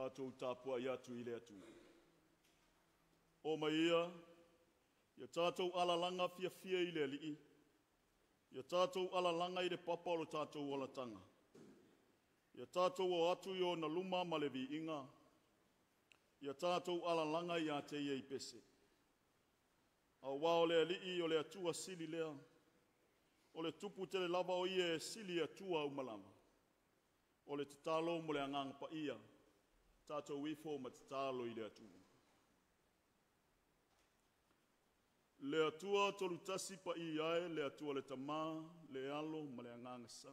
Tatou tapuai atu i le Atua. O mai ia, ia tatou alalaga fiafia i le Alii, ia tatou alalaga i le papa o lo tatou olataga. Ia tatou o atu i ona luma ma le viiga, ia tatou alalaga ia te ia i pese. Auā o le Alii o le Atua sili lea, o le tupu tele lava o ia e sili Atua uma lava. O le tatalo mo le agaga paia, tatou ifo ma tatalo i le Atua. Le Atua tolutasi paia e, le Atua le Tama, le Alo ma le Agaga Sa.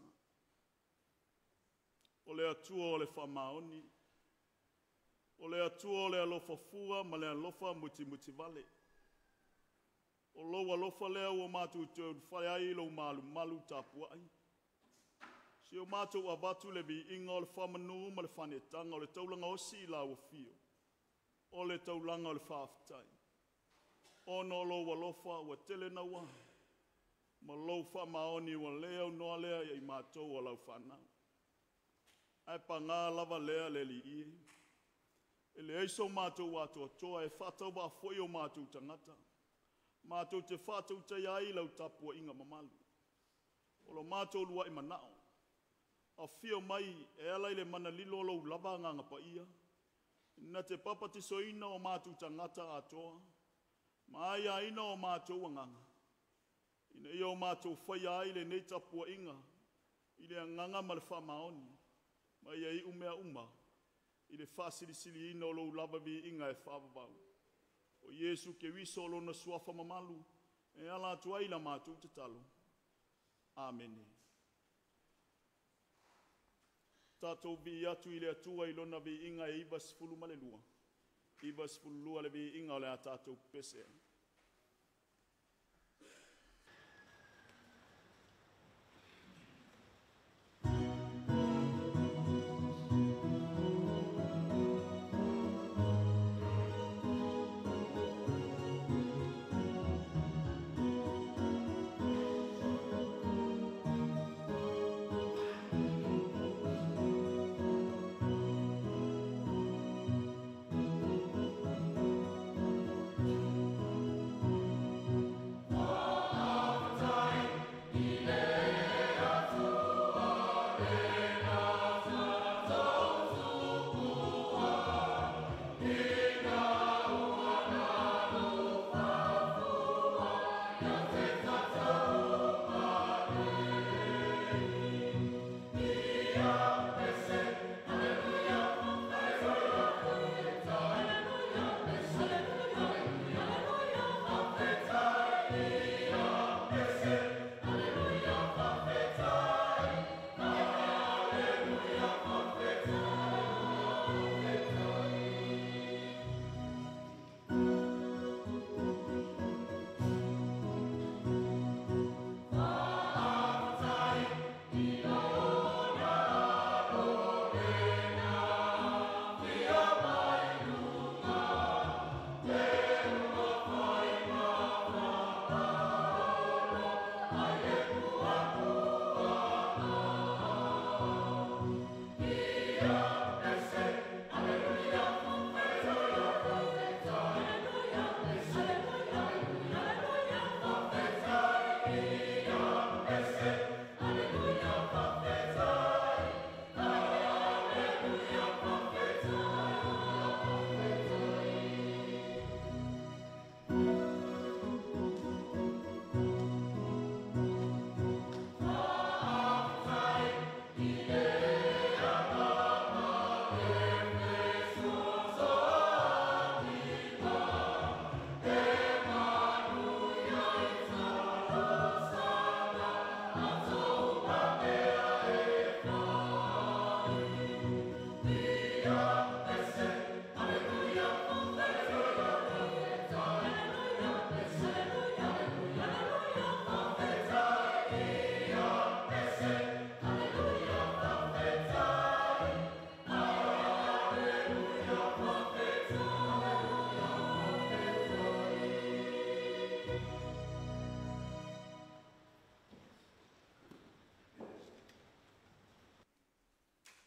O le Atua o le faamaoni, o le Atua o le alofa fua ma le alofa mutimutivale. O lou alofa lea ua matou toe ulufale ai i lou malumalu tapuai. Si o matou avatu le viiga o le faamanu ma le faanetaga o le taulaga osi i lau afio, o le taulaga o le faafetai. Ona o lou alofa ua tele naua, ma lou faamaoni ua le aunoa lea ia i matou o lau fanau. Ae pagā lava lea le Alii e, e leai so matou atoatoa e faatauvaa foi o matou tagata, matou te faatautaia ai lau tapuaiga mamalu. O lo matou luai manao, afio mai e ala i le mana lilo o lou lava agaga paia, na te papatisoina o matou tagata atoa, ma aiaina o matou agaga, ina ia o matou faia ai lenei tapuaiga i le agaga ma le faamaoni, ma ia iu mea uma i le faasilisiliina o lou lava viiga e faavavau. O Iesu Keriso o lona suafa mamalu, e ala atu ai la matou tatalo. Amene. Tatou vii atu i le Atua i lona viiga e 92. 92 le viiga o le a tatou pese ai.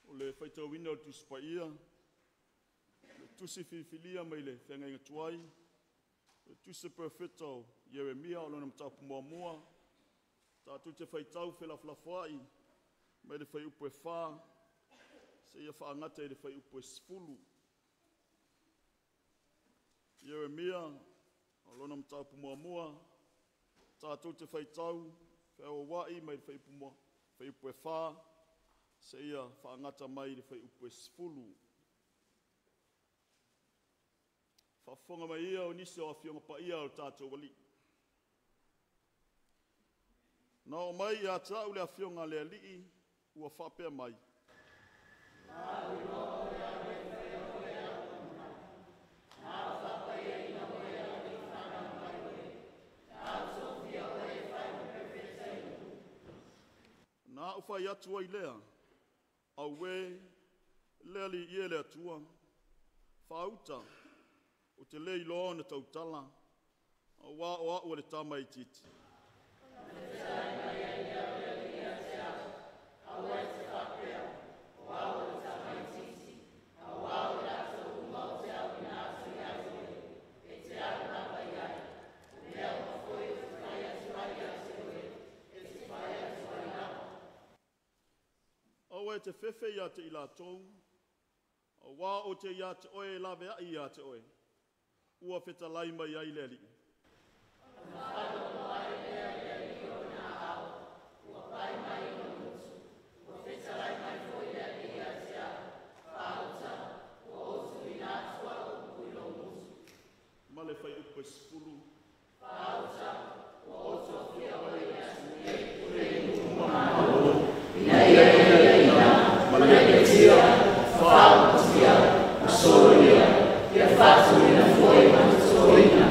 O le faitauina o le Tusi Paia Tusi Filifilia mai le Feagaiga Tuai, o le Tusi Perofeta o Ieremia o lona mataupu muamua, tatou te faitau felafolafoai mai le fuaiupu e 4 seia faagata i le fuaiupu e 10. Ieremia o lona mataupu muamua, tatou te faitau feauauai mai le fuaiupu e 4 seia faagata mai i le fuaiupu e 10. Faafofoga mai ia o nisi o Afioga Paia a lo tatou Alii. Na oo mai ia te au le Afioga a le Alii ua faapea mai. Na au fai atu ai lea, Auē, le Alii e le Atua, faauta, ou te le iloa ona tautala, auā o au o le tama itiiti. Aua e te fefe ia te i latou, auā ou te iā te oe e laveai ia te oe, ua fetalai mai ai le Alii. Ma le fuaiupu e 10. Faauta, ua ou tofia oe e aso Malo, ina ia liaina ma lepetia, faaogotia, ma soloia, ia faatuina foi ma totoina.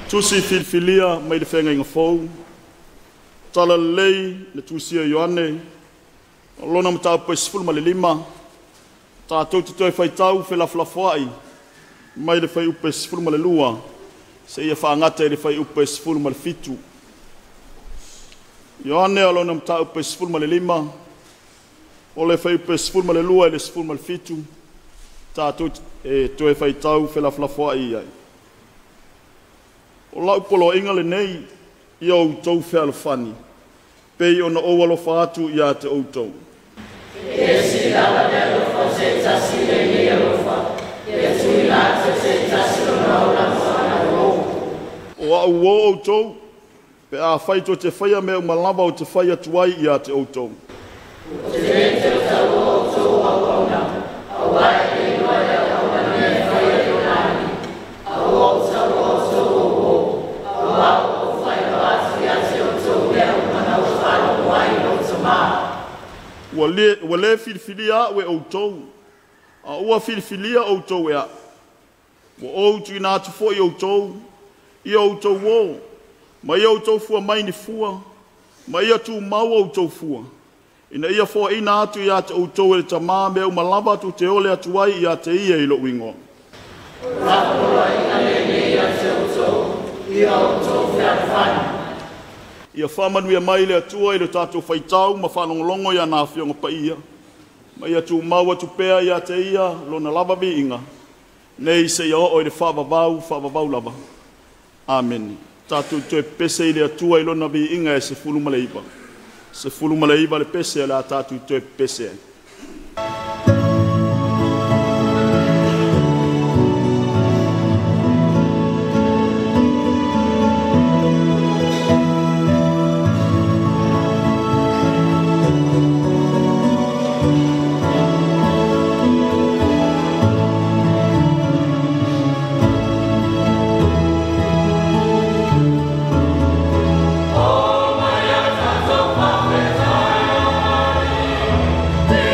Tusi Filifilia mai le Feagaiga Fou, Talalelei na tusia e Ioane, o lona mataupu e 15, tatou te toe faitau felafolafoai mai le fuaiupu e 12 seia faagata i le fuaiupu e 17. Ioane o lona mataupu e 15, o le fuaiupu e 12 i le 17, tatou e toe faitau felafolafoai ai. O lau poloaiga lenei, ia outou fealofani, pei ona ou alofa atu ia te outou. E sili lava le alofa o se tasi i lenei alofa, ia tuuina atu e se tasi lona ola mo ana uō. O au uō outou, pe afai tou te faia mea uma lava ou te fai atu ai ia te outou. Ou te le toe taua outou o auauna, auā e le iloa e le auauna mea e faia e lona alii, a ua ou taua outou o uō, auā ua ou faailoa atu ia te outou mea uma na ou faalogo ai i lou Tamā. Ua le filifilia au e outou, a ua filifilia outou e au. Ua ou tuuina atu foi outou, ia outou ō, ma ia outou fua mai ni fua, ma ia tumau outou fua, ina ia foaina atu ia te outou e le Tamā mea uma lava tou te ole atu ai ia te ia i lou igoa. O lau poloaiga lenei ia te outou, ia outou fealofani. Ia faamanuia mai le Atua i le tatou faitau ma faalogologo i ana Afioga Paia, ma ia tumau atu pea ia te ia lona lava viiga, nei seia oo i le faavavau, faavavau lava. Amene. Tatou toe pese i le Atua i lona viiga e 19. 19 le pese o le a tatou toe pese ai. O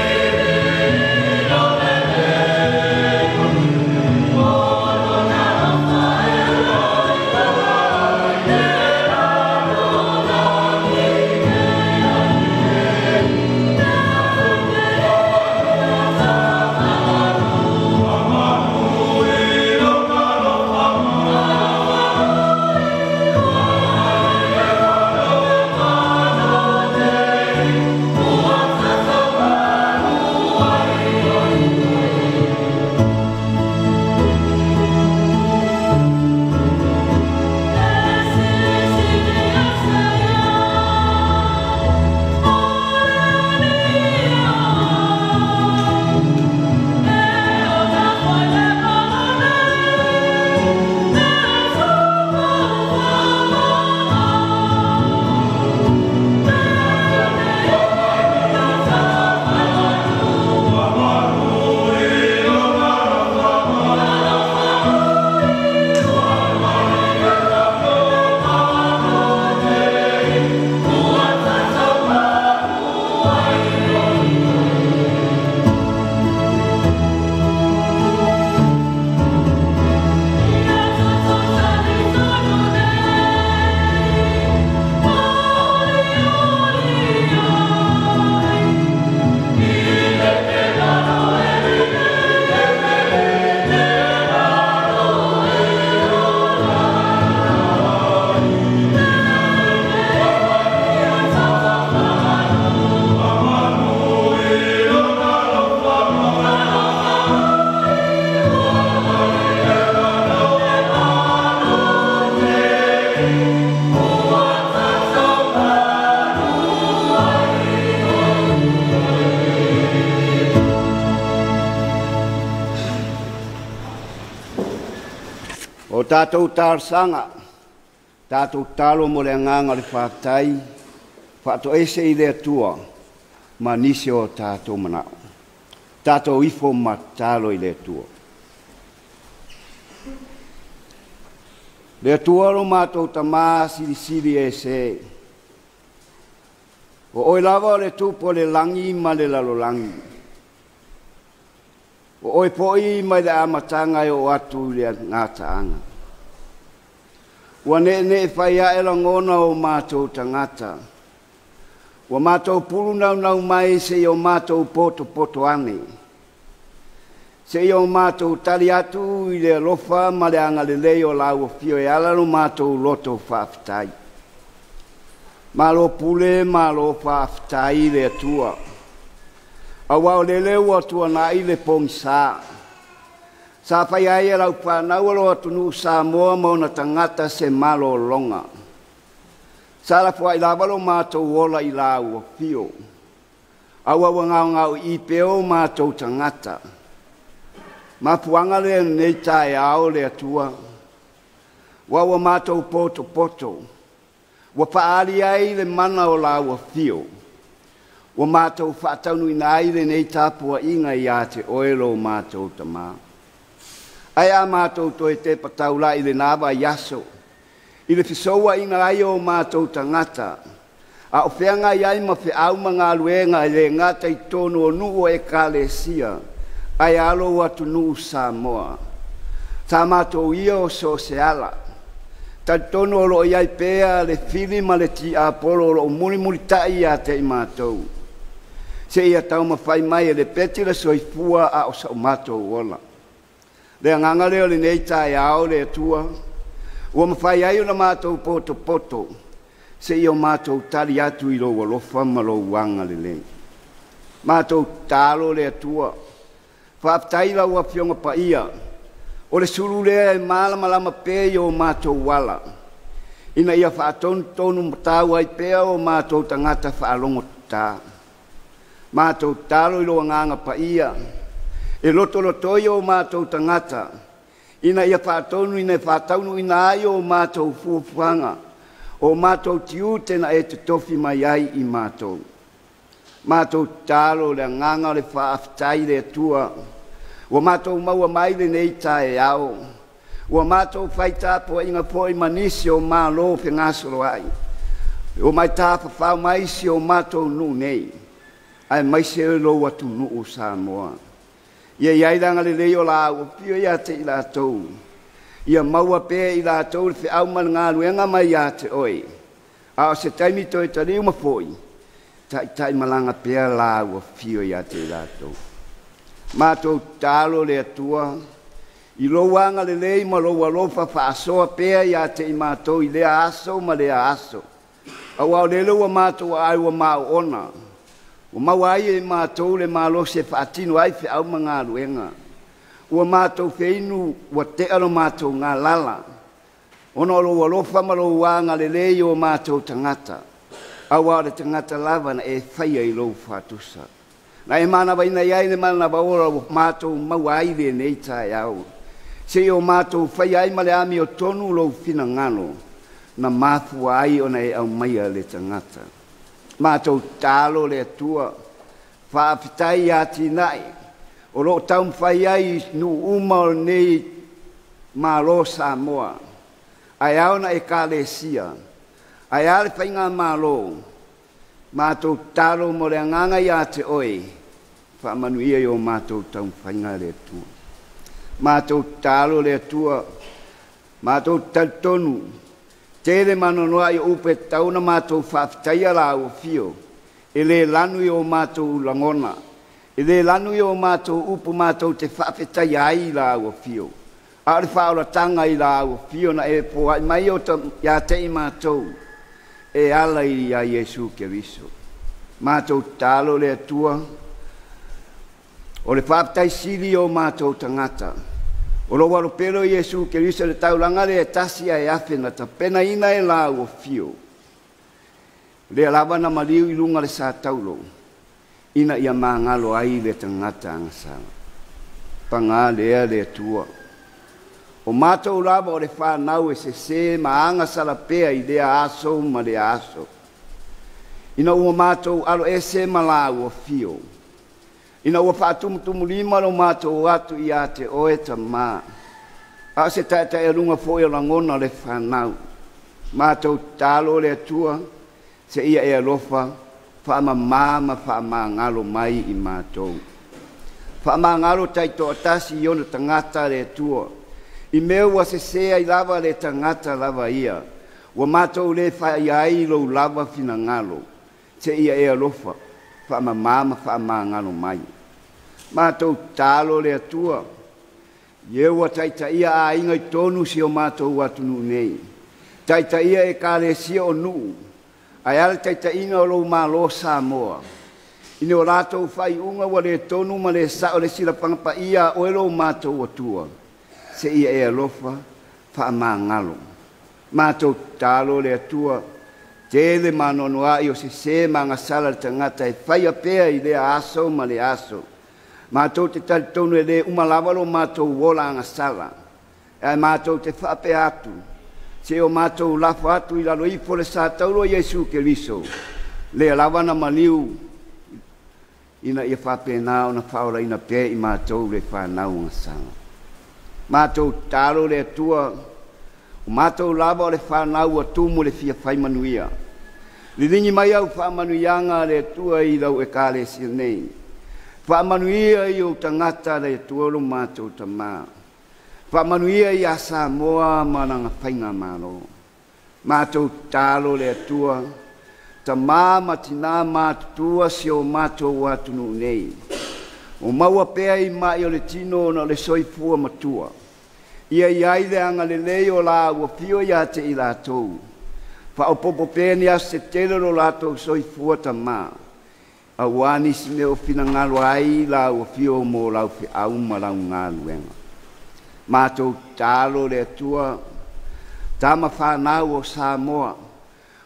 tātou talosaga, tātou talo mo le agaga o le faafetai, faatoese i le Atua ma nisi o tātou manao. Tātou ifo ma talo i le Atua. Le Atua lo mātou tamā silisili e se. O oe lava o le tupu o le lagi ma le lalolagi. O oe poi mai le amataga e o atu i le gataaga. Ua ne'ene'e fai ae lagona o mātou tagata. Ua mātou pulu naunau mai seia o mātou potopoto ane. Seia o mātou tali atu i le alofa ma le agalelei o lau afio e ala lo mātou loto faafetai. Malo pule, malo faafetai i le Atua. Auā o lele ua tuana'i le pogisā. Sa fai ai e lau whanau lo atunuu Samoa ma ona tagata se malologa. Sa lafoai lava lo mātou ola i lau afio. Aua ua gaogao i pea o mātou tagata. Mafuanga lea lenei taeao le Atua. Ua ua mātou potopoto. Ua faaali ai le mana o lau afio. Ua mātou faataunuina ai lenei tapuaiga ia te oe lo mātou tamā. Ae a mātou toe te pataula i le nava i aso. I le fesouaiga ai o mātou tagata. A o feagai ai ma feau ma galuega e le gata i totonu o nuu o ekalesia, ae alo o atunuu Samoa. Sa mātou ia o so o se ala. Talitonu o loo iai pea le fili ma le tiapolo o loo mulimulitai ia te i mātou. Seia taumafai mai e le peti le soifua a o sa o mātou ola. Le agaga lea o lenei taeao le Atua, ua mafai ai ona mātou potopoto, seia o mātou tali atu i lou alofa ma lou agalelei. Mātou talo le Atua, faafetai lau afioga paia, o le sulu lea e malamalama pea i o mātou ala, ina ia faatonutonu matau ai pea o mātou tagata faalogotata. Mātou talo i lou agaga paia, e lotolotoi o mātou tagata, ina ia faatonuina e faataunuina ai o mātou fuafuaga, o mātou tiute na e totofi mai ai i mātou. Mātou talo le agaga o le faafetai le Atua, ua mātou maua mai lenei taeao, ua mātou fai tapuaiga foi ma nisi o malo fegasoloai, o mai tafafao mai si o mātou nuu nei, aemaise lou atunuu Samoa. Ia iai le agalelei o lau afio ia te i latou. Ia maua pea i latou le feau ma le galuega mai ia te oe. A o se taimi toe taliu ma foi, taitai malaga pea lau afio ia te i latou. Mātou talo le Atua, i lou agalelei ma lou alofa faasoa pea ia te i mātou i lea aso ma lea aso. Auā o lele ua mātou aai ua maoona. Ua maua ai e mātou le malosi e faatino ai feau ma galuega. Ua mātou feinu ua tea lo mātou galala. Ona o lou alofa ma lou agalelei o mātou tagata. Auā o le tagata lava na e faia i lou faatusa. Na e manavaina iai le manava ola ua mātou maua ai lenei taeao. Seia o mātou faia ai ma le amiotonu lou finagalo, na mafua ai ona e aumaia le tagata. Mātou talo le Atua, faafetai ia tinai, o loo taumafai ai nuu uma o lenei Malo Samoa, ae ao na ekalesia, ae a le faigamalo, mātou talo mo le agaga ia te oe, faamanuia i o mātou taumafaiga le Atua. Mātou talo le Atua, mātou talitonu, tele manoanoa i o upu e tatau ona mātou faafetaia lau afio, e lē lanu i o mātou lagona, e lē lanu i o mātou upu mātou te faafetaia ai i lau afio. A o le faaolataga i lau afio na e poai mai o ia te i mātou, e ala i ia Iesu Keriso. Mātou talo le Atua, o le faafetai sili o mātou tagata. O lou alopelo Iesu Keriso le taulaga lea e tasi ae afe na tapenaina e lau afio. Lea lava na maliu i luga le sa taulo, ina ia magalo ai le tagata agasala. Pagā lea le Atua. O matou lava o le fanau e sesē ma agasala pea i lea aso ma lea aso. Ina ua matou aloese ma lāua afio, ina ua faatumutumulima lo matou o atu ia te oe Tamā, a o se taetaealuga foi o lagona o le fanau. Matou tatalo le Atua, seia e alofa, faamamā ma faamagalo mai i matou. Faamagalo taitoatasi i ona tagata le Atua, i mea ua sesē ai lava le tagata lava ia, ua matou le faia ai lou lava finagalo, seia e alofa, faamamā ma faamagalo mai. Matou tatalo le Atua, ia ua taitaia aiga i totonu o si o matou atunuu nei, taitaia ekalesia o nuu, ae a le taitaiga o lou Malo Samoa, ina o latou faaiuga ua le tonu ma le sao i le silafaga paia a oe lo matou Atua, seia e alofa, faamagalo. Matou tatalo le Atua, tele ma anoanoai o sesē ma agasala le tagata e faia pea i lea aso ma le aso. Matou te talitonu e le uma lava lo matou ola agasala, ae matou te faapea atu, se o matou lafo atu i lalo ifo o le satauro o Iesu Keriso, lea lava na maliu ina ia faapena ona faaolaina pea i matou le fanau agasala. Matou tatalo le Atua, o matou lava o le fanau ua tumu i le fia fai manuia. Liligi mai au faamanuiaga a le Atua i lau Ekalesia nei. Faamanuia i ou tagata le Atua lo matou Tamā. Faamanuia ia Samoa ma lana faigamalo. Matou tatalo le Atua, tamā ma tinā matutua si o matou atunuu nei, o maua pea i mai o le tino ona o le soifua matua. Ia i ai le agalelei o la ua fio ia te i latou. Faaopoopo pea ni aso se tele o lo latou soifua tamā, auā nisi mea o finagalo ai la ua fio mo lau feau ma lau galuega. Matou tatalo le Atua, tama fanau o Samoa,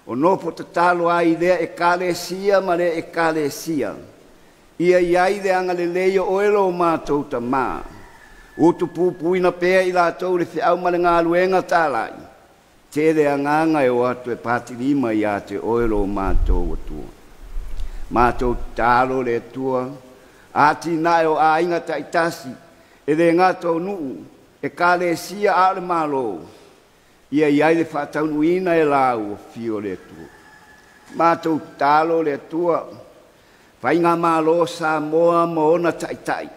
o nofo tatalo ai i lea ekalesia ma lea ekalesia, ia i ai le agalelei o oe lo matou Tamā, utupupuina pea i latou le feau ma le galuega talai, tele agaga e o atu e patilima ia te oe lo matou Atua. Matou tatalo le Atua, atinae o aiga taitasi, e le gata o nuu, ekalesia a o le Malo, ia i ai le faataunuuina e la ua fio le Atua. Matou tatalo le Atua, faigamalo Samoa ma ona taitai,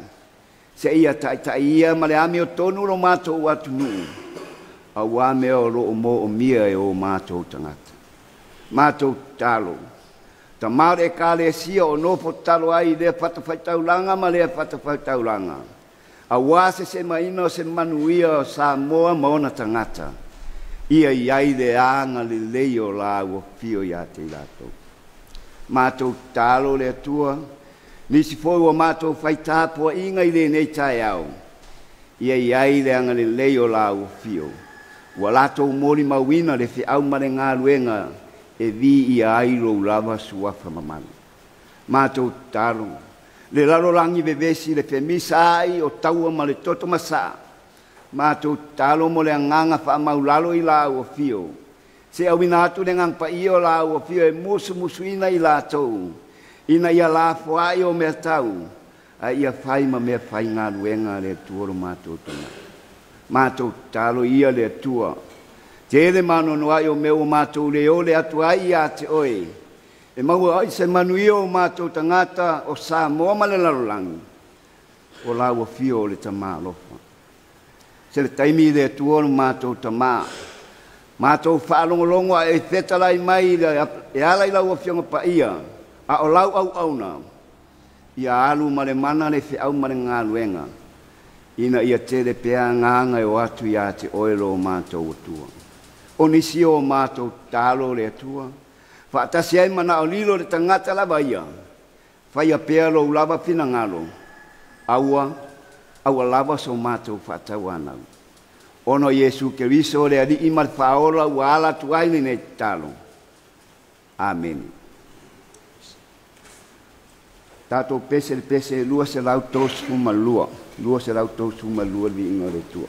seia taitaia ma le amiotonu lo matou atunuu, auā mea o loo moomia e o matou tagata. Matou tatalo, tamā o le ekalesia o nofo tatalo ai i lea fatafaitaulaga ma lea fatafaitaulaga, auā se semaina o se manuia o Samoa ma ona tagata, ia i ai le agalelei o la ua fio ia te i latou. Matou tatalo le Atua, nisi foi ua matou faitapuaiga i lenei taeao, ia i ai le agalelei o la ua fio, ua latou molimauina le feau ma le galuega e viia ai lou lava suafa mamalu. Matou tatalo, le lalolagi vevesi le femisa ai o taua ma le toto masaa, matou tatalo mo le agaga faamaulalo i la ua fio, se auina atu le agaga paia o la ua fio e musumusuina i latou, ina ia lafoai o mea tau, ae ia fai ma mea faigaluega le Atua lo matou Tamā. Matou tatalo ia le Atua, tele ma anoanoai o mea ua matou le ole atu ai ia te oe, e maua ai se manuia o matou tagata o Samoa ma le lalolagi, o la ua fio o le Tamā alofa. Se le taimi le Atua lo matou Tamā, matou faalogologo a e fetalai mai e ala i lau afioga paia, a o lau auauna, ia alu ma le mana le feau ma le galuega, ina ia tele pea agaga e o atu ia te oe lo matou Atua. O nisi o matou tatalo le Atua, faatasi ai manao lilo le tagata lava ia, faia pea lou lava finagalo, aua, aua lava so matou faatauanau. Ona o Iesu Keriso le Alii ma le Faaola ua ala atu ai lenei tatalo. Amene. Tatou pese le pese 232, 232 le viiga o le Atua.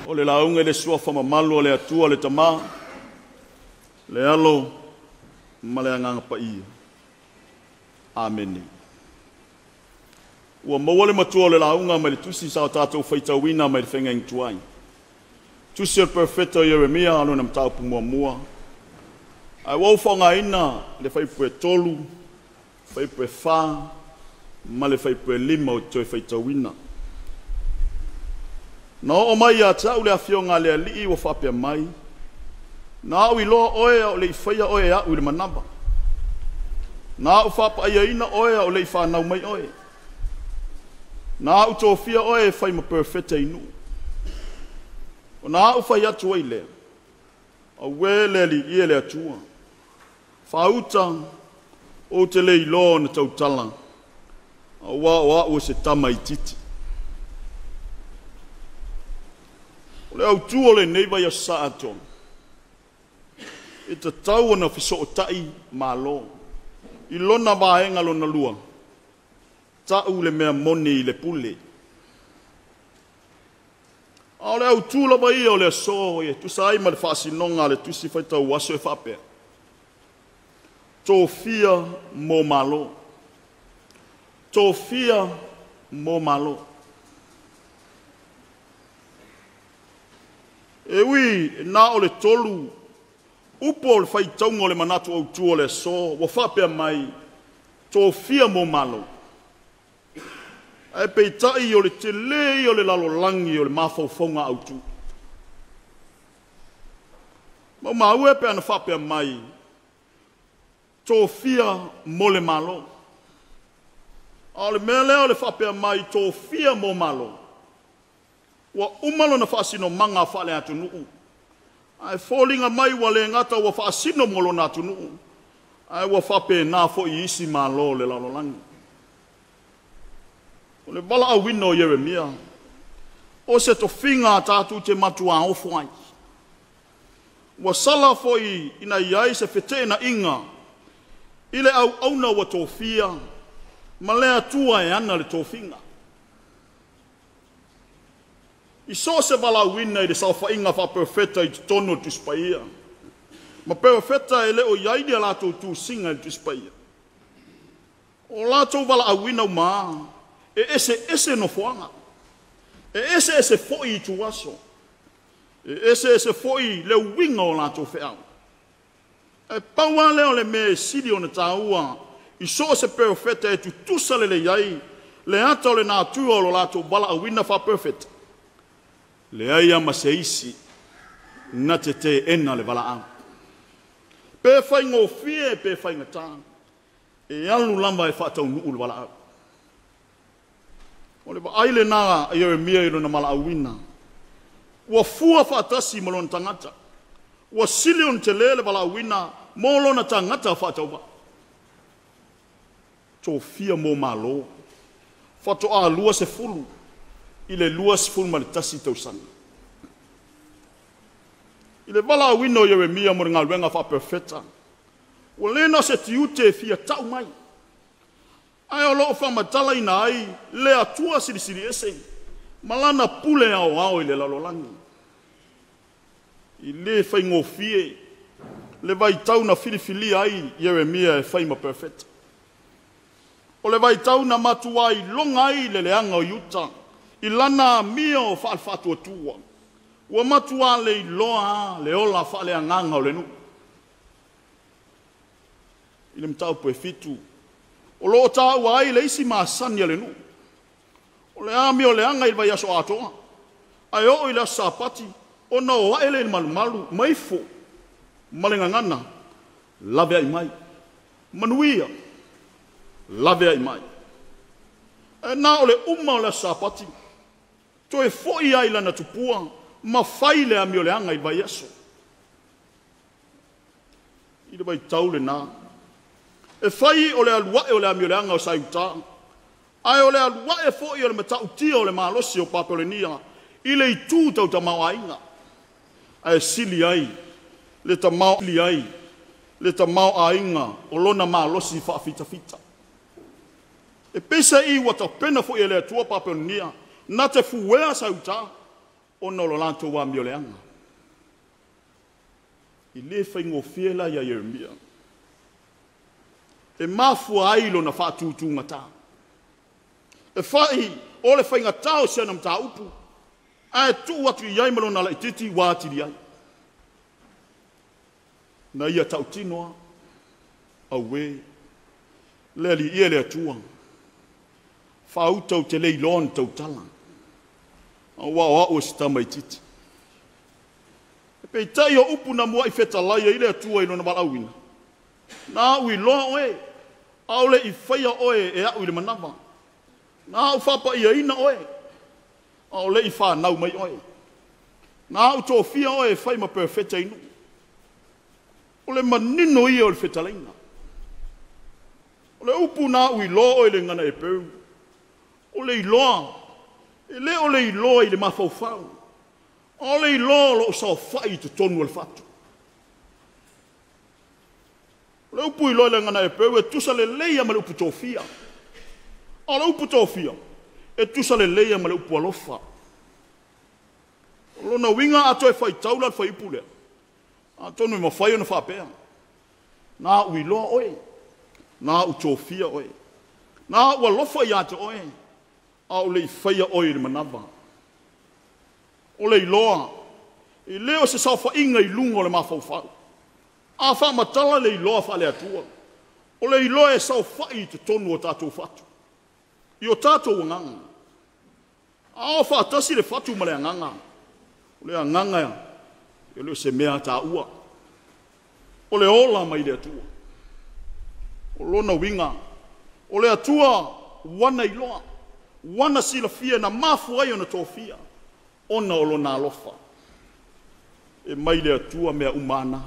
O le lauga i le suafa mamalu o le Atua le Tama, le Alo ma le Agaga Paia. Amene. Ua maua le matua o le lauga mai le tusi sa o tatou faitauina mai le faiga tuai. Tusi o le Perofeta o Ieremia lona mataupu muamua. Ae ua ou faaaogaina le fuaiupu e 3, fuaiupu e 4 ma le fuaiupu e 5 ou te toe faitauina. Na oo mai ia te au le afioga a le Alii ua faapea mai, na au iloa oe a o le i faia oe e au i le manava. Na au faapaiaina oe a o le i whanau mai oe. Na au tofia oe e fai ma perofeta i nuu. O na au fai atu ai lea, auē le Alii e le Atua. Faauta ou te le iloa ona tautala, auā o au o se tama itiiti. O le autū o lenei vaiaso sa atoa, e tatau ona fesootai Malo. I lona vaega lona lua, ta'u le mea moni i le pule. A o le autū lava ia o le aso e tusa ai ma le faasinoga a le tusi faitau aso e faapea, tofia mo Malo. Tofia mo Malo. E ui na o le 3 upu o le faitauga o le manatu autū o le aso, ua faapea mai, tofia mo Malo. Ae peitai o le telē ia o le lalolagi o le mafaufauga autū. Maumau e pe ana faapea mai, tofia mo le Malo. A o le mea lea o le faapea mai, tofia mo Malo, ua uma lona faasinomaga faale-atunuu. Ae foliga mai ua le gata ua faasino mo lona atunuu, ae ua faapena foi i isi Malo o le lalolagi. O le valaauina o Ieremia, o se tofiga a tatou te matuā ofo ai. Ua sala foi ina i ai se feteenaiga i le auauna ua tofia ma le Atua e ana le tofiga. I so o se valaauina i le saofaiga faaperofeta i totonu o le Tusi Paia, ma perofeta e le o i ai ni a latou tusiga i le Tusi Paia, o latou valaauina uma lava, e eseese nofoaga, e eseese foi ituaso, e eseese foi le uiga o latou feau. Ae pau lava lea o le mea e sili ona taua i so o se perofeta e tutusa lelei ai le ata o le natura o lo latou valaauina faaperofeta, leai lava ma se isi na te teena le valaau. Pe faigofie pe faigata, e alu lava e faataunuu le valaau. O le vaai lena a Ieremia i lona valaauina, ua fua faatasi ma lona tagata, ua sili ona telē le valaauina mo lona tagata faatauvaa. Tofia mo Malo, faatoa 20 i le 21 tausaga. I le valaauina o Ieremia mo le galuega faaperofeta, ua le na o se tiute e fia ta'u mai, ae o lo o faamatalaina ai le Atua silisili ese ma lana pule aoao i le lalolagi. I le faigofie le vaitau na filifilia ai Ieremia e fai ma perofeta. O le vaitau na matuā iloga ai le leaga o Iuta i lana amio faale-faatuatua. Ua matuā le iloa le ola faaleagaga o le nuu. I le mataupu e 7, o lo o taua ai le isi masani a le nuu. O le amio leaga i le vaiaso atoa, ae oo i le aso Sapati, ona o ae lea i le malumalu, ma ifo ma le gagana, laveai mai. Manuia, laveai mai. Ae na o le uma o le aso Sapati, toe foi ai lana tupua ma fai le amio leaga i le vaiaso. I le vaitau lena, e fai o le alu ae o le amio leaga o Saiutā, ae o le alu ae foi o le matautia o le malosi o Papelionia i le itu tau tamaoaiga. Ae sili ai le tamaoaiga o lona malosi faafitafita. E peiseai ua tapena foi e le Atua Papelionia na te fuea Saiutā, Ona o lo latou amioleaga. E le faigofie la ia Ieremia. E mafua ai lona faatutugata. E fai o le faigata o si ana mataupu, ae tuu atu i ai ma lona laitiiti ua atili ai. Na ia tautino lava, auē, le Alii e le Atua, faauta ou te le iloa ona tautala, aua o au o se tamaitiiti. Peitai o upu na muai fetalai ai le Atua i lona valaauina, na au iloa oe, a o le i faia oe e au i le manava. Na ou faapaiaina oe, a o le i fanau mai oe. Na ou tofia oe e fai ma perofeta i nuu. O le manino ia o le fetalaiga. O le upu na au iloa oe i le gagana Eperu, o le iloa, e le o le iloa i le mafaufau, a o le iloa o lo o saofai i totonu o le fatu. O le upu iloa i le gagana Eperu e tusa lelei lava ma le upu tofia. A o le upu tofia, e tusa lelei lava ma le upu alofa. O lona uiga a toe faitau la le fuaiupu lea, atonu e mafai ona faapea, na ou iloa oe, na ou tofia oe, na ou alofa ia te oe, a o le i faia oe i le manava. O le iloa, e le o se saofaiga i luga o le mafaufau. A faamatala le iloa faale-Atua, o le iloa e saofai i totonu o tatou fatu, i o tatou agaga. A o faatasi le fatu ma le agaga, o le agaga e le o se mea taua, o le ola mai le Atua. O lona uiga, o le Atua ua na iloa, ua na silafia na mafua ai ona tofia, ona o lona alofa. E mai le Atua mea uma a na.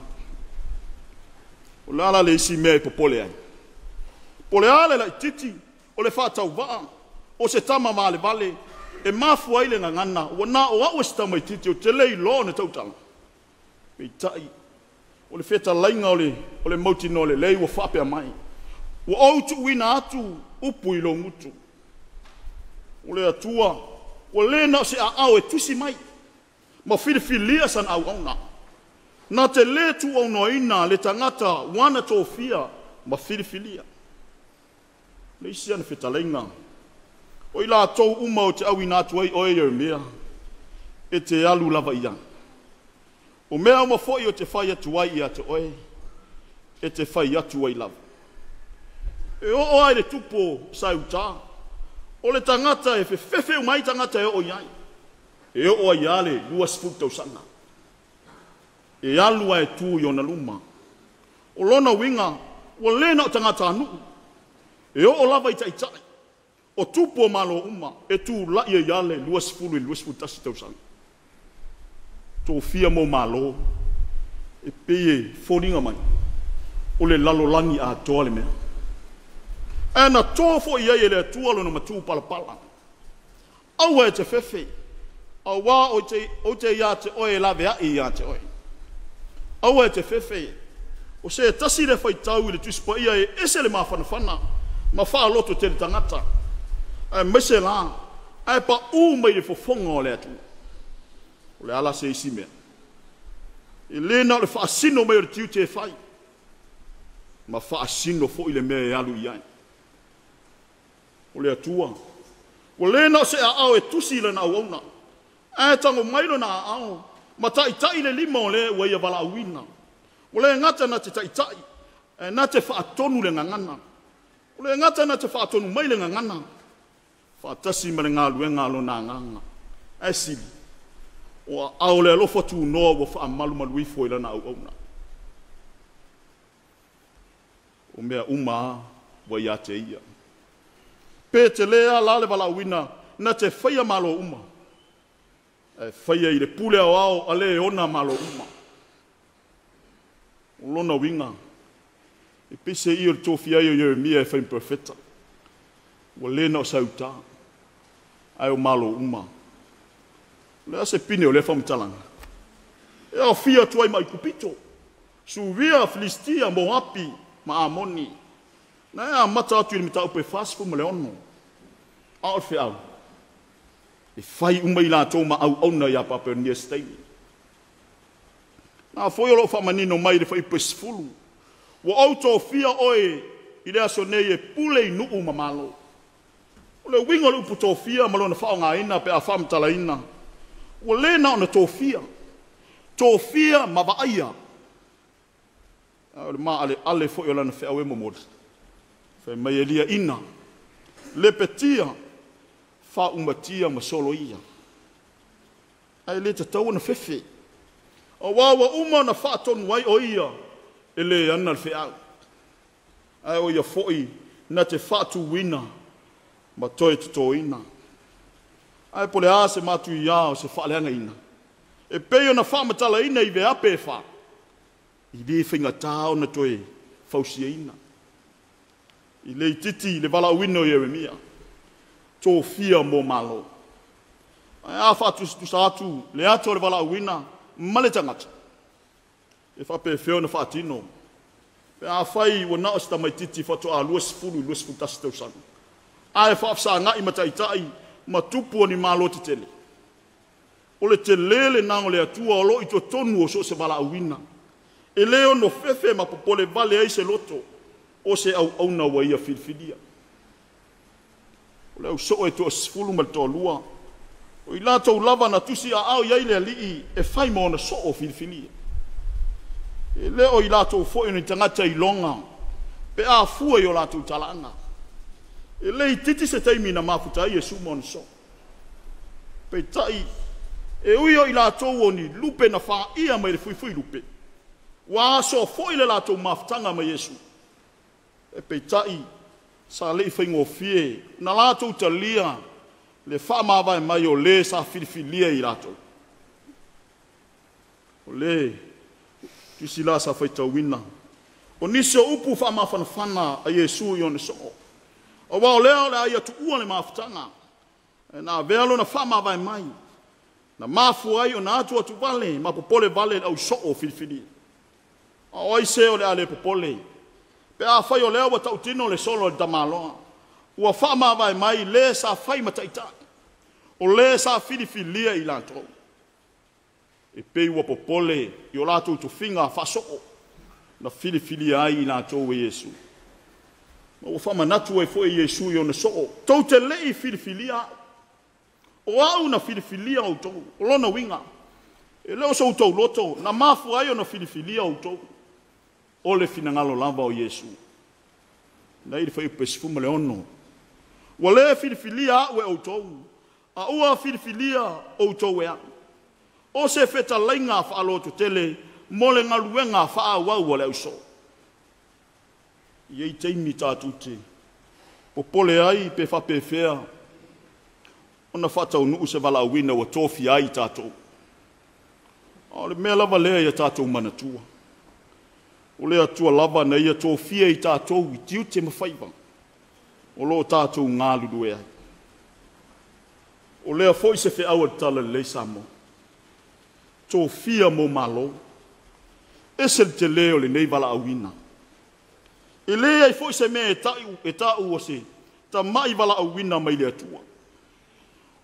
O le a la le isi mea e popole ai? Po o le a le laitiiti o le faatauvaa o se tama valevale e mafua ai le gagana, ua na o au o se tamaitiiti ou te le iloa ona tautala. Peitai, o le fetalaiga o le mautinoa lelei ua faapea mai, ua ou tuuina atu upu i lou gutu. O le Atua, ua le na o se aao e tusi mai ma filifilia sana auauna. Na te le tuuaunoaina le tagata ua na tofia ma filifilia. O le isi ana fetalaiga, o i latou uma ou te auina atu ai oe Ieremia, e te alu lava i ai. O mea uma foi ou te fai atu ai ia te oe, e te fai atu ai lava. E oo lava i le tupu o Saeuta, o le tagata e fefefe uma ai tagata e oo i ai, e oo ai lava le 20 tausaga. E alu lava e tu i ona luma. O lona uiga, ua le na o tagatanuu, e oo lava i taitai, o tupu o Malo uma, e tulai ai lava le 20 i le 21 tausaga. Tofia mo Malo, e pei e foliga mai o le lalolagi atoa le mea. Ae na to foi i ai e le Atua lona matupalapala. Aua e te fefe, auā ou te iā te oe e laveai ia te oe. Aua e te fefe, o se tasi le faitau i le Tusi Paia e ese le mafanafana ma faalototele tagata, aemaise la ae paū mai le fofoga o le Atua. O le a la se isi mea? E le na o le faasino mai o le tiute e fai, ma faasino foi le mea e alu i ai. O le Atua, ua le na o se aao e tusi i lana auauna, ae tago mai lona aao ma taitai le lima o le ua ia valaauina. Ua le gata na te taitai, ae na te faatonu le gagana. Ua le gata na te faatonu mai le gagana, faatasi ma le galuega a lona agaga. Ae sili, o aao o le alofa tunoa ua faamalumalu ifo i lana auauna. O mea uma lava ua ia te ia. Pe tele lava la le valaauina na te faia Malo uma, ae faia i le pule aoao a le ona Malo uma. O lona uiga, e pei se i o le tofia ai o Ieremia e fai ma perofeta. Ua le na o Saeuta, ae o Malo uma. O le a se pine o lea faamatalaga? E aofia atu ai ma Aikupito, Suria, Filistia, Moapi ma Amoni. Na e amata atu i le mataupu e 46, a o le feau. E fai uma i latou ma auauna ia Papelonia i se taimi. Na foi o loo faamanino mai i le fuaiupu e 10, ua ou tofia oe i le aso nei e pule i nuu ma malo. O le uiga o le upu tofia ma lona faaaogaina pe a faamatalaina, ua le na ona tofia, tofia ma vaaia, a o le maaleale foi o lana feau e momoli, fai mai e liaina, lepetia, faaumatia ma soloia. Ae le tatau ona fefe, aua ua uma ona faatonu ai o ia e le ana le feau, ae o ia foi na te faatuina ma toe totoina. Ae po o le a se matuia o se faaleagaina e pei ona faamatalaina i veape e fa, e le faigata ona toe fausiaina. I le itiiti le valaauina o Ieremia, tofia mo Malo. Ae a faatusatusa atu le ata o le valaauina ma le tagata, e faapefea ona faatino pe afai ua na o se tamaitiiti faatoa 20 i le 21 tausaga, ae faafesagai ma taitai ma tupu o ni malo tetele. O le tele lena o le Atua o lo o i totonu o so o se valaauina. E le ono fefe ma popole vale ai se loto o se auauna ua ia filifilia. O le au soo e toasefulu ma le toalua, o i latou lava na tusiaao i ai le Alii e fai ma ona soo filifilia. E le o i latou foi o ni tagata iloga pe a fua i o latou talaaga. E le itiiti se taimi na mafuta ai Iesu ma ona soo. Peitai, e ui o i latou o ni lupe na faia mai le fuifuilupe, ua asoa foi le latou mafutaga ma Iesu, e peitai, sa le i faigofie na latou talia le faamavae mai o le sa filifilia i latou. O le tusi la sa faitauina, o nisi o upu faamafanafana a Iesu i ona soo, aua o lea o le a ia tuua le mafutaga, ae na avea lona faamavae mai, na mafua ai ona atuatuvale ma popolevale le au soo filifilia. A o ai se o le a le popole pe afai o lea ua tautino le solo a le tamaloa, ua faamavae mai le sa fai ma taitai, o le sa filifilia i latou. E pei ua popole i o latou tofiga faasoo na filifilia ai i latou e Iesu. Ma ua faamanatu ai foi e Iesu i ona soo, tou te le i filifilia au, o au na filifilia outou. O lona uiga, e le o so outou loto na mafua ai ona filifilia outou, o le finagalo lava o Iesu. Na i le fuaiupu e 16, ua le filifilia au e outou, a ua filifilia outou e au, o se fetalaiga faalototele mo le galuega faaauau a le ausoo. E i ai taimi tatou te popole ai pe faapefea ona faataunuu se valaauina ua tofia ai i tatou. A o le mea lava lea ia tatou manatua, o le Atua lava na ia tofia i tatou i tiute ma faiva o lo o tatou galulue ai. O lea foi se feau a le Talalelei Samoa, tofia mo Malo, ese le tele o lenei valaauina. E leai foi se mea e ta'u o se tama'i valaauina mai le Atua.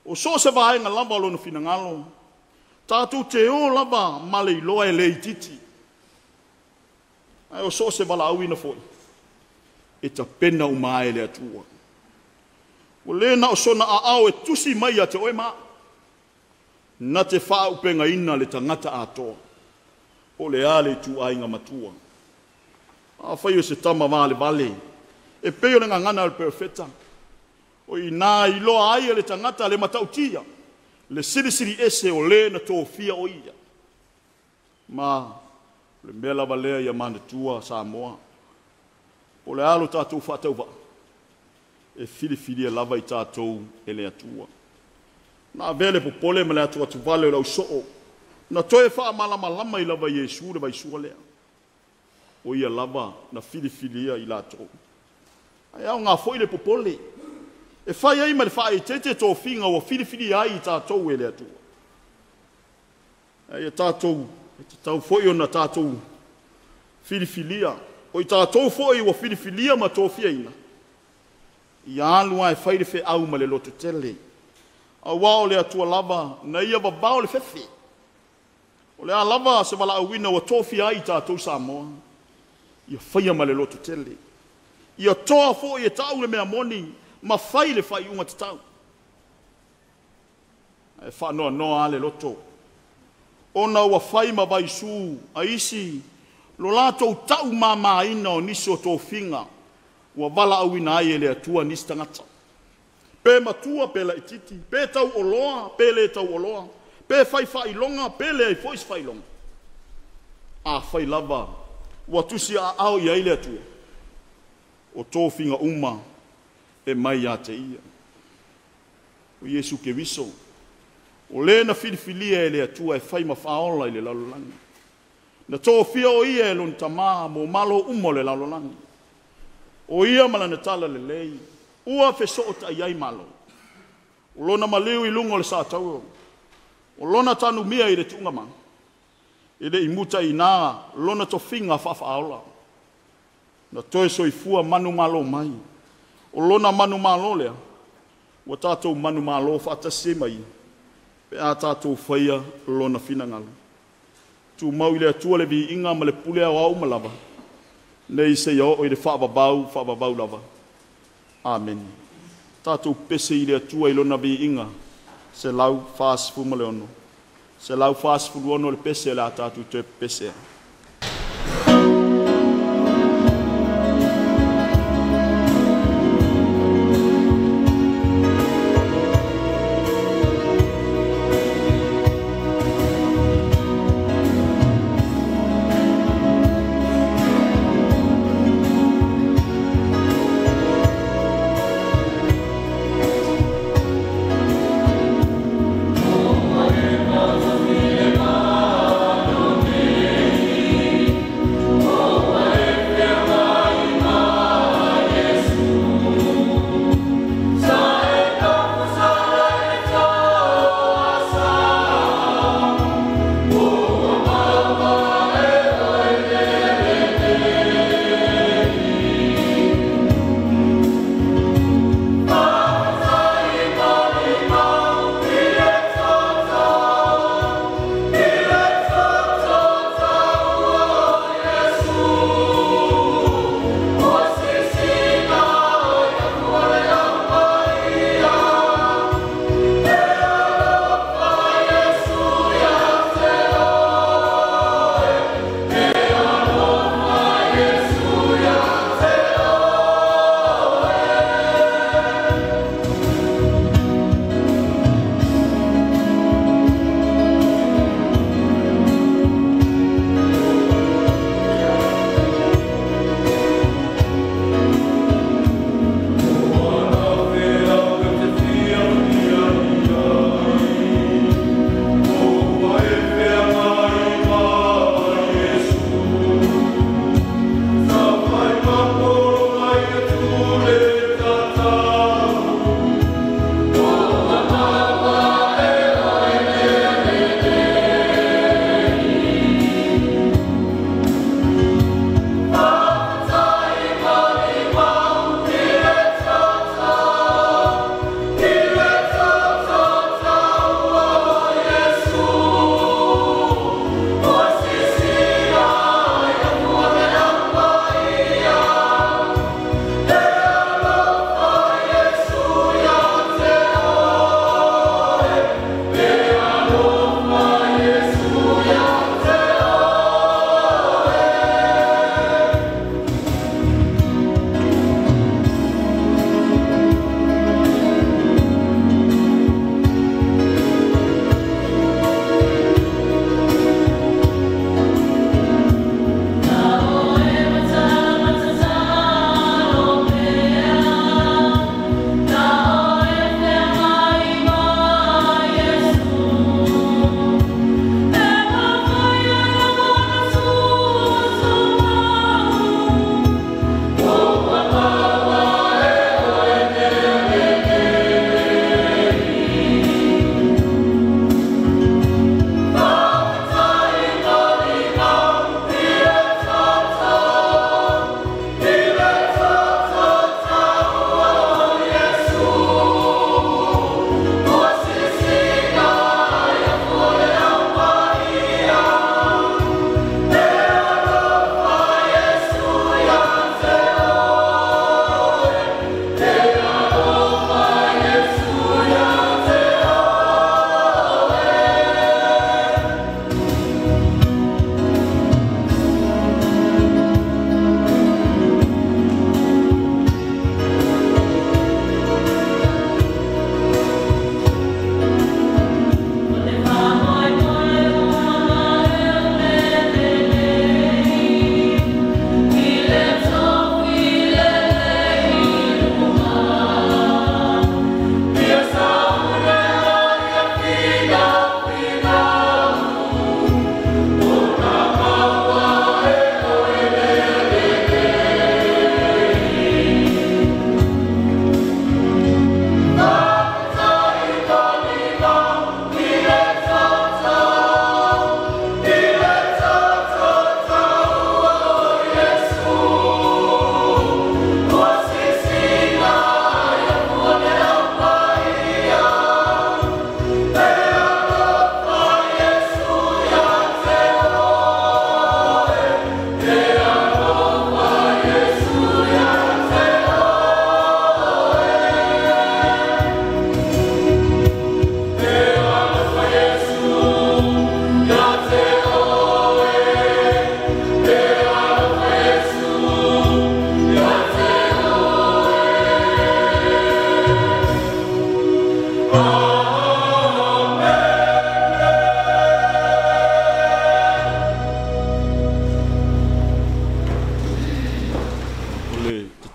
O so o se vaega lava o lona finagalo, tatou te o lava ma le iloa e le itiiti. Ae o so o se valaauina foi, e tapena uma lava e le Atua. Ua le na o sona aao e tusi mai ia te oe ma au, na te faaaupegaina le tagata atoa, po o le a le ituaiga matua. Afai o se tama valevale, e pei o le gagana a le perofeta, o i ina iloa ai e le tagata le matautia, le silisili ese o le na tofia o ia. Ma o le mea lava lea ia manatua Samoa, po o le a lo tatou faatauvaa, e filifilia lava i tatou e le Atua. Na avea le popole ma le atuatuvale o le ausoo, na toe faamalamalama ai lava e Iesu le vaisua lea, o ia lava na filifilia i latou. Ae aoga foi le popole, e fai ai ma le faaeteete tofiga ua filifilia ai i tatou e le Atua. Ae ia tatou, e tatau foi ona tatou filifilia, o i tatou foi ua filifilia ma tofiaina, ia alu ae fai le feau ma le lototele. Auā o le Atua lava na ia vavao le fefe. O le a lava se valaauina ua tofia ai i tatou Samoa, ia faia ma le lototele. Ia toa foi e ta'u le mea moni ma fai le faaiuga tatau. Ae faanoanoa lava le loto, ona ua fai ma vaisu a isi lo latou taumamaina o nisi o tofiga ua valaauina ai e le Atua nisi tagata. Pe matua pe laitiiti, pe tauoloa pe le tauoloa, pe fai faailoga pe leai foi se faailoga. Afai lava ua tusiaao i ai le Atua, o tofiga uma e mai ia te Ia. O Iesu Keriso, o Le na filifilia e le Atua e fai ma Faaola i le lalolagi. Na tofia o Ia e Lona Tamā mo malo uma o le lalolagi. O Ia ma Lana talalelei ua fesootai ai Malo. O Lona maliu i luga o le satauro, o Lona tanumia i le tuugamaga, e le i muta i inā Lona tofiga faafaaola. Na toe soifua manumalo mai. O Lona manumalo lea, ua tatou manumalo faatasi ai ma Ia, pe a tatou faia Lona finagalo. Tumau i le Atua le viiga ma le pule aoao uma lava, nei seia oo i le faavavau faavavau lava. Amene. Tatou pese i le Atua i Lona viiga, 146. 146 le pese o le a tatou toe pepese ai.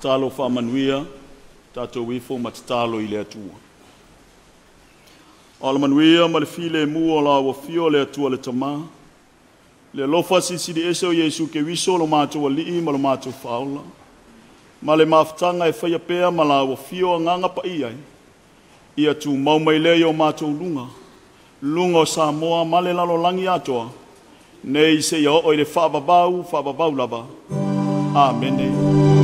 Tatalo faamanuia, tatou ifo ma tatalo i le Atua. O le manuia ma le filemu o la ua fio le Atua le Tamā, le alofa silisili ese o Iesu Keriso lo matou Alii ma lo matou Faaola, ma le mafutaga e faia pea ma la ua fio agaga paia ai, ia tumau mai lea i o matou luga, luga o Samoa ma le lalolagi atoa, nei seia oo i le faavavau, faavavau lava. Amene.